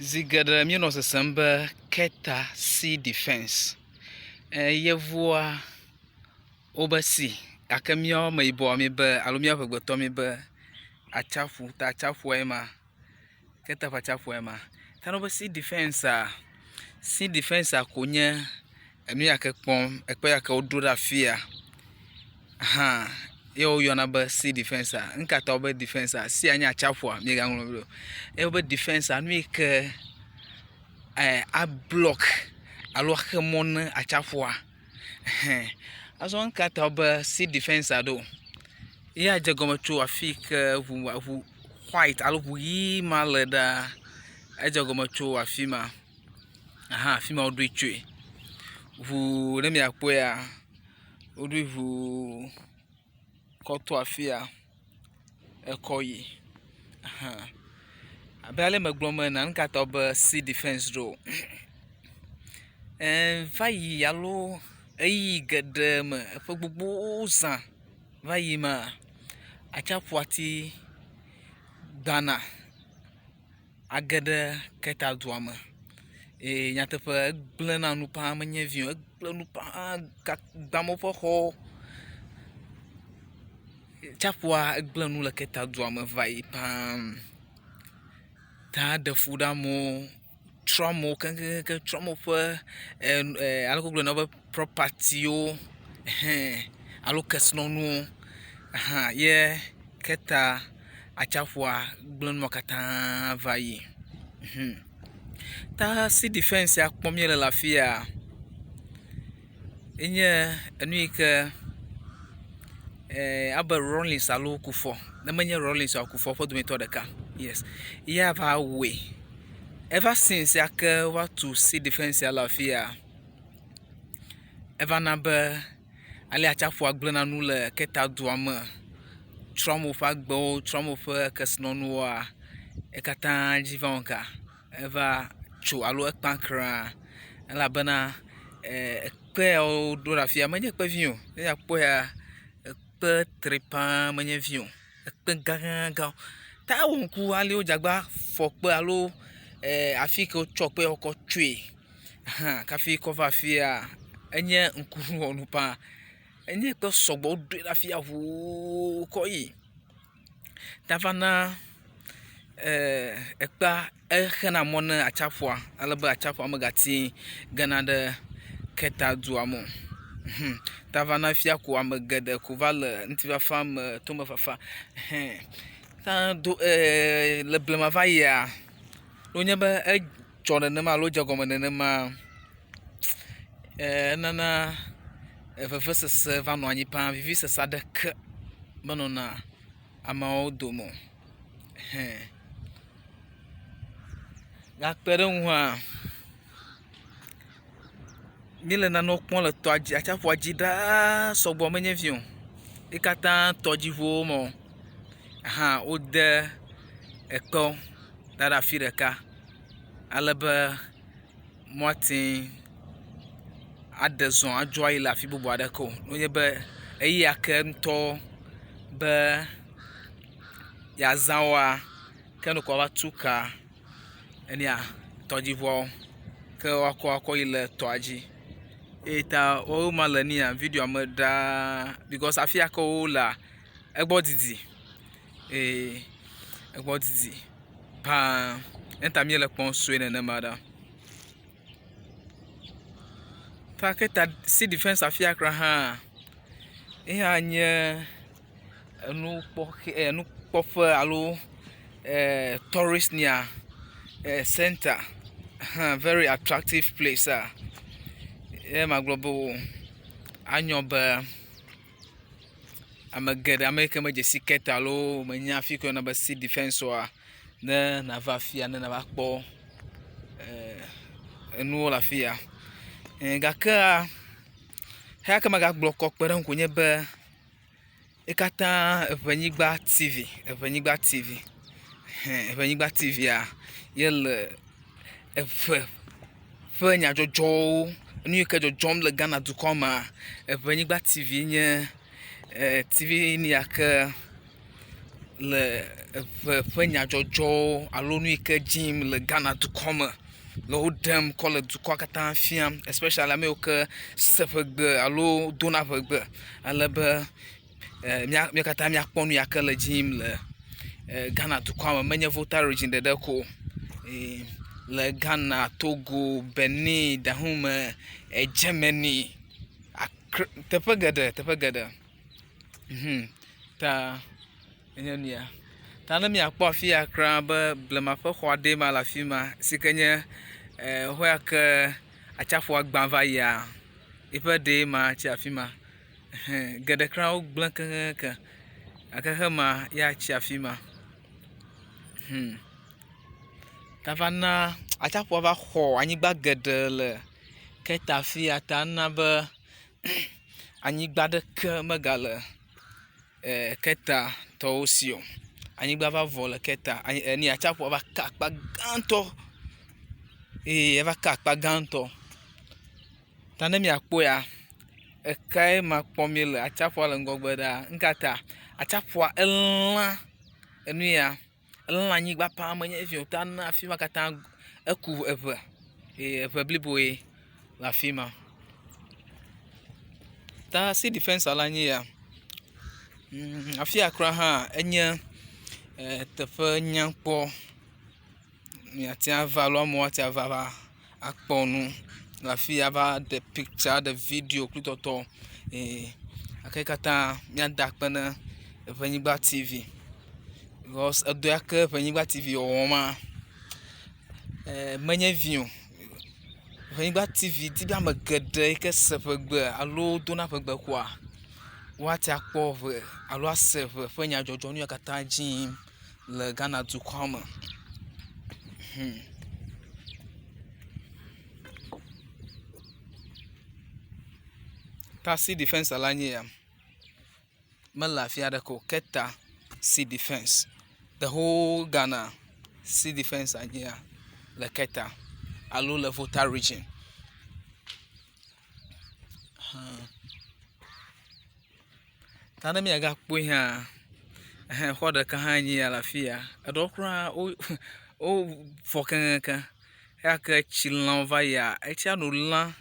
Zi geɖe míenɔ sesem be Keta sea defence. Yevua wobe sea gake míawo ameyibɔ míebe alo míawo amegbetɔ míebe atsaƒu ta atsaƒua ye ma. Keta ƒe atsaƒua ye ma. Ta ne wobe sea defensea, sea defensea koe nye enu ya ke kpɔm ekpe ya ke woɖo ɖe afi ya hã ye woyɔna be sea defensea. Nu ka ta wobe defensea? Sea nye atsaƒua míegaŋlɔ be o. Ye wobe defensea nu yi ke ablɔki alo axe mɔ na atsaƒua hẽ. Azɔ nu ka ta wobe sea defensea ɖo? Ya dze egɔme tso afi yi ke ŋu ŋu white alo ŋu ʋi ma le ɖaa. Edze egɔme tso afi ma. Aha afi ma woɖoe tsoe. Ŋuu ne miakpɔea, woɖoe ŋuu kɔ to afi ya ekɔ yi hã. Abe ale megblɔ enea, nu ka ta wobe sea defense ɖo? Ɛɛɛ va yi alo ʋeyiʋi geɖe me, eƒe gbogbowo zã va yi mea, atsiaƒua te gbana age ɖe Keta dua me eye nyateƒe egblẽna nu paa menye vi o, egblẽ nu paa gba amewo ƒe xɔwo. Tsiaƒua egblẽ nu le Keta dua me va yi paa. Ta eɖe fu ɖe amewo, tsrɔ̃ amewo keŋkeŋkeŋ, tsrɔ̃ amewo ƒe ee aleke wogblɔnɛ woƒe propatiwo ehɛ̃ alo kesinɔnuwo hã ye Keta atsiaƒua gblẽ nua katã va yi. Hum ta sea defense ya kpɔm míele le afi ya enye enu yi ke ee abe Rawlings alo Kufuor ne menye Rawlings oa Kufuor ƒe dometɔ ɖeka yes ya va wɔe. Eva since ya ke wova tu sea defense ya le afi ya eva na be Ale atsiaƒua gblẽna nu le Keta dua me, tsrɔ̃ amewo ƒe agbewo, tsrɔ̃ amewo ƒe kesinɔnuwoa, ekatã dzi va wɔm ka, eva tso alo ekpã kura elabena ekpe yawo woɖo ɖe afi ya menye kpe vi o. Ne akpɔea, ekpe tri pã menye vi o. Ekpe gãgãgãwo. Ta ewɔ ŋku ale wodze agbagba fɔ kpe alo afi yi ke wotsɔ kpe kɔ tsoe hã hafi kɔ va afi ya enye ŋkuŋuwɔnu paa. Enye kpe sɔgbɔ woɖoe ɖe afi ya ŋuu kɔ yi. Ta va na ekpea exena mɔ na atsiaƒua ale be atsiaƒua megate gena ɖe Keta dua me o. Hum ta va na fia ko ame geɖe ko va le ŋutifafa me, tomefafa hẽ. Ta do ee le blema va yia, wonye be edzɔ nenema alo edze egɔme nenema enana vevesese va nɔa anyi paa, vivisese aɖeke menɔna ameawo dome o. Hẽ. Gakpe ɖe eŋu hã, míele nanewo kpɔm le tɔa dzi atsiaƒua dzi ɖaa sɔgbɔ menye vi o. Wo katã tɔdziŋuwo me hã wode ekpewo da ɖe afi ɖeka ale be woate aɖe zɔ adzo ayi le afi bubu aɖeke o. Nenye be eya ke ŋutɔ be yeazã woa, ke ne wokɔ va tu ka enia tɔdziŋuawo ke woakɔ akɔ yi le tɔa dzi eyi ta woawo ma le nuya videoa me ɖaa because afi ya ke wolea egbɔ didi eye egbɔ didi paa eya ta míele kpɔm sue nenema ɖa. Ta sea defense afi ya kura hã eya nye enukpɔxe enukpɔƒe alo tourist nia center hã very attractive place a ye magblɔ be o anyo be ame geɖe ame yi ke medze si Keta alo menya afi yi ke woyɔna be sea defense oa ne nava afi ya ne nava kpɔ enuwo le afi ya. Gakea xeya ke magagblɔ kɔ kpe ɖe eŋu koe nye be Ye katã Eŋenyigba TV, Eŋenyigba TV, hẽ Eŋenyigba TV-a ye le eŋe ƒe nyadzɔdzɔwo, nu yi ke dzɔdzɔm le Ghana dukɔ mea, Eŋenyigba TV nye TV ya ke. Le eŋe ƒe nyadzɔdzɔwo alo nu yi ke dzi yim le Ghana dukɔ me le wo ɖem kɔ le dukɔa katã fiam especially ame yiwo ke se ŋegbe alo dona ŋegbe ale be mía katã míakpɔ nu ya ke le dzi yim le Ghana dukɔa me menye Volta region ɖeɖe ko o. Le Ghana, Togo, Benin, Dahome, Germany, akre teƒe geɖe teƒe geɖe. Hum ta enye nu ya. Ta ne míakpɔ afi ya kura be blema ƒe xɔ aɖee ma le afi ma si ke nye exɔ ya ke atsiaƒua gba va yia eƒe ɖee ma tsi afi ma. Ehɛ̃ geɖe kura wogblẽ keŋkeŋkeŋ gake xema ya tsi afi ma. Hum ta va na atsiaƒua va xɔ anyigba geɖe le Keta afi ya ta ena be anyigba aɖeke megale Ketatɔwo si o. Anyigba va vɔ le Keta enu ya atsiaƒua va ka akpa gãtɔ eye eva ka akpa gãtɔ. Ta ne miakpɔea, ekae ma kpɔm míele atsiaƒua le ŋgɔgbe ɖaa. Nu ka ta? Atsiaƒua elã enu ya elã anyigba paa menye vi o ta na afi ma katã eku eŋe eye eŋe bliboe le afi ma. Ta sea defensa la nye ya. Afi ya kura hã enye teƒe nyakpɔ miate ava alo amewo ate ava akpɔ nu le afi ya ava ɖe piktsa, aɖe video kple tɔtɔwo ee gake katã míada akpe na Ŋenyigba TV because edɔ ya ke Ŋenyigba TV wɔwɔma menye vi o. Ŋenyigba TV di be ame geɖe yi ke se ŋegbe alo dona ŋegbe koa woate akpɔ ŋe alo ase ŋe ƒe nyadzɔdzɔ nu ya katã dzi yim le Ghana dukɔa me. Hum. Ta sea defensa la nye ya. Mele afi aɖeke o. Keta sea defense. The whole Ghana sea defense nye ya le Keta alo le Volta region. Hum. Ta ne miagakpɔe hã, ɛhɛ xɔ ɖeka hã nye ya le afi ya. Eɖewo kura wo wovɔ keŋkeŋ eya ke tsi lã wo va yia, etsia no lã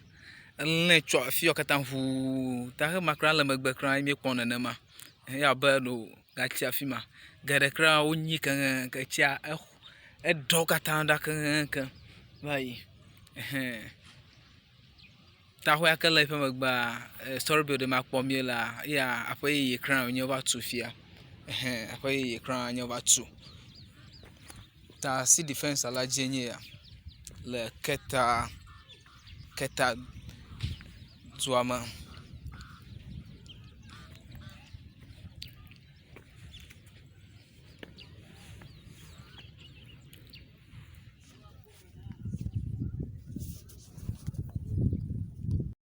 elẽ tso afi yawo katã ŋuu ta xema kura le megbe kura míekpɔ nenema. Eya abe ɖe wògatsi afi ma. Geɖe kura wonyi keŋkeŋ etsia exɔ eɖe wo katã ɖa keŋkeŋ va yi. Ɛhɛ ta xɔ ya ke le eƒe megbea story building ma kpɔm míelea eya aƒe yeye kura wònye wova tu fia. Ɛhɛ aƒe yeye kura wònye wova tu. Ta sea defense la dze nye ya le Keta Keta dua me.